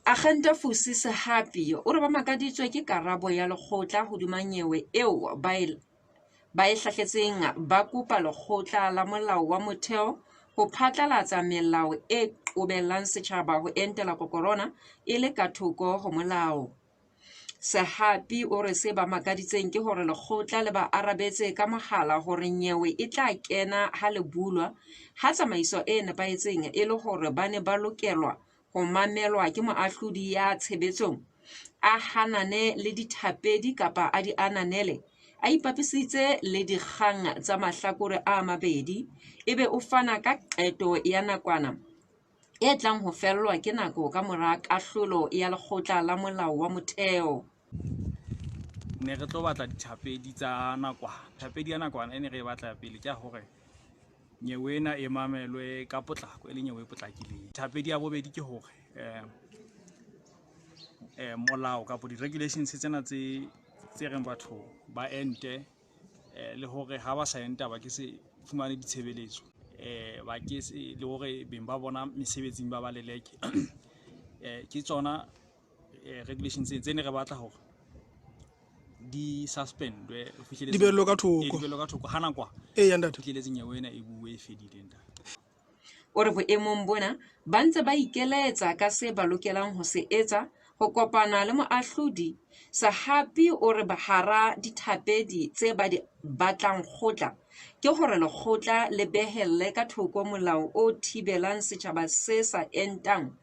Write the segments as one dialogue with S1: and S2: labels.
S1: Akgente Fusi Sehapi o re ba makaditswe ke karabo ya lekgotla hodima nyewe eo ba e ba e hlahletseng ba kopa lekgotla la molao wa motheo ho phatlalatsa melao e qobellang setjhaba ho entela kokorona e le ka thoko ho molao. Sehapi o re se ba makaditseng ke hore lekgotla le ba arabetse ka mohala hore nyewe e tla kena ha le bulwa ha tsamaiso e nepahetseng e le hore ba ne ba lokelwa ho mamelwa ke moahlodi ya tshebetsong, a hanane le dithapedi kapa a di ananele, a ipapisitse le dikgang tsa mahlakore a mabedi, ebe o fana ka qeto ya nakwana e tlang ho fellwa ke nako ka mora kahlolo ya Lekgotla la Molao wa Motheo.
S2: Ne re tlo batla dithapedi tsa nakwana. Thapedi ya nakwana e ne re e batla ya pele ke ya hore nyewe ena e mamelwe ka potlako, e le nyewe e potlakileng. Thapedi ya bobedi ke hore molao kapo di-regulations tsena tse reng batho ba ente le hore ha ba sa enta ba ke se fumane ditshebeletso, ba ke se le hore beng ba bona mesebetsing ba ba leleke. Ke tsona regulations tse ne re batla hore di suspendwe ho fihleletse-
S3: Di behellwe ka thoko.
S2: Ee, di behellwe ka thoko ha nakwa
S3: Eya, ntate.
S2: ho fihleletse nyewe ena e buwe e fedile, ntate.
S1: O re boemong bona ba ntse ba ikeletsa ka se ba lokelang ho se etsa ho kopana le moahlodi. Sehapi o re hara dithapedi tse ba di batlang kgotla ke hore lekgotla le behelle ka thoko molao o thibelang setjhaba se sa entang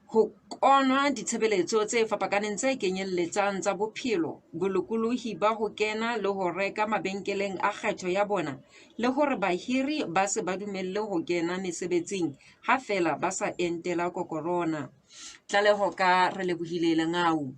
S1: ho konwa ditshebeletso tse fapakaneng tse kenyelletsang tsa bophelo, bolokolohi ba ho kena le ho reka mabenkeleng a kgetho ya bona le hore bahiri ba se ba dumelle ho kena mesebetsing ha feela ba sa entela kokorona. Tlaleho ka Relebohile Lengau.